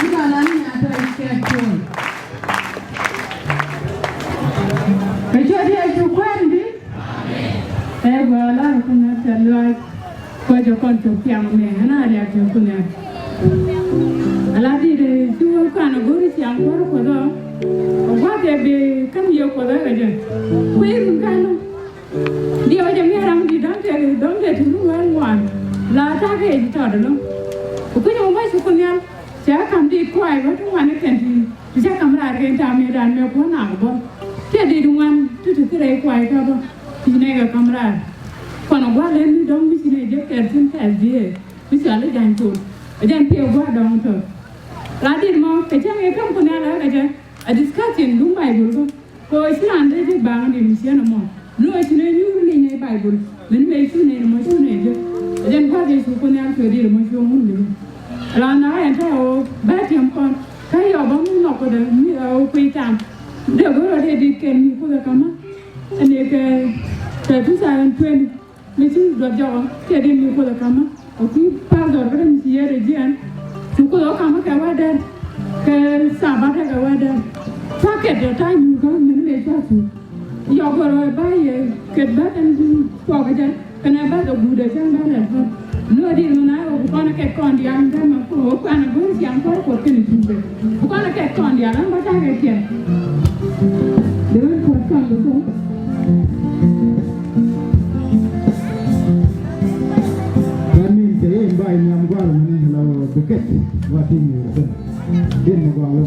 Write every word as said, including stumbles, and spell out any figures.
Iba la ni a tɔy kɛ tuɔl. Kɛ cɔ diɛ cu kuɛn di. Ɛ gɔaa la rɛ kun a tɛ luac. Kuɛ jɛ kɔn cok piaŋ mɛ ɛn a riak cɛ kun ɛ. Ala di de cu kan a gori ciaŋ kuɔr kuɔdɔ. A guak kɛ bi kam yɛ kuɔdɔ kɛ jɛ. Kuɛ run kan lɔ. Diɛ wä jɛ mi ram di dɔ̱ŋ kɛ dɔ̱ŋ kɛ ti run wɛl ŋuan. La ta kɛ ji tɔt lɔ. Kuɛ jɛ mɔ ba cu kun yal. Cɛ kam dit kuay bä ti ŋuan ni kɛn ti ti cɛ kam raar kɛn tam mi dan mɛ kuɔ nak bä. Cɛ dit ŋuan ti ti ti rɛy kuay kä bä ti ci nɛy kɛ kam raar. Kɔn ɛ gua̱l ɛn ni dɔ̱ŋ mi ci nɛy jɛ kɛr thin kɛɛl diee mi cɔal i̱ ja̱ny thol. Ɛ jɛn piɛ gua̱l dɔ̱ŋ tɔt. La dit mɔ kɛ cäŋ ɛ kam kun ɛ la kɛ jɛ a discussion duŋ Baibol bä. Kɛ ɣöö ci raan dee jek baaŋ di mi ciën ɛmɔ. Ni ɣöö ci nɛ nyuur liŋ ɛ Baibol. Min mëë cu nɛy ni mɔ cu nɛy jek. Ɛ jɛn gua̱th Yecu kun nhial cuɛ diet ɛmɔ cu ŋun mi jek. Raan na ɛn tɛ ɣöö bɛ tiɛm kɔn. Kä yɔp bä mi nhɔk kɔdɛ mi ɣöö kuiy tam. Dee go̱r ɣöö dee dit kɛn mi Kuoth ɛ ka̱mä. Ɛn ëë kɛ kɛ two thousand twenty. Mi ci duɔth jɔkɔ kɛ di mi Kuoth ɛ ka̱mä. Ɔ kui̱ pastor kä mi ci yɛt ɛ jiɛn. Cu Kuoth ɔ ka̱mä kɛ wä dɛr. Kɛ sabat kɛ wä dɛr. Cua kɛt ɛ ta̱a̱ nyuur kä min mëë cua cu. Yɔk gör ɛ ba yɛ kɛt bä kɛn cuɔk ɛ jɛ. Kɛnɛ bä kɛ guut ɛ cäŋ bä lɛl bä. Ni ɣä di ɣän a ɣä bi kɔn ɛ kɛt kɔn diaal in täämɛ. Ku ɣä kuan ɛ go̱o̱r ciaŋ kɔr Kuɔth kɛnɛ cuŋ kɛ. Bi kɔn ɛ kɛt kɔn diaal ɛn bä ta̱a̱ kɛ kiɛn. Dee wän Kuɔth kɔn bi thok. That means kɛ yɛ in ba in nhiam gua̱a̱r mɛni la wä bi kɛt wa ti nyuur kɛn. Din mɛ gua̱a̱r wä.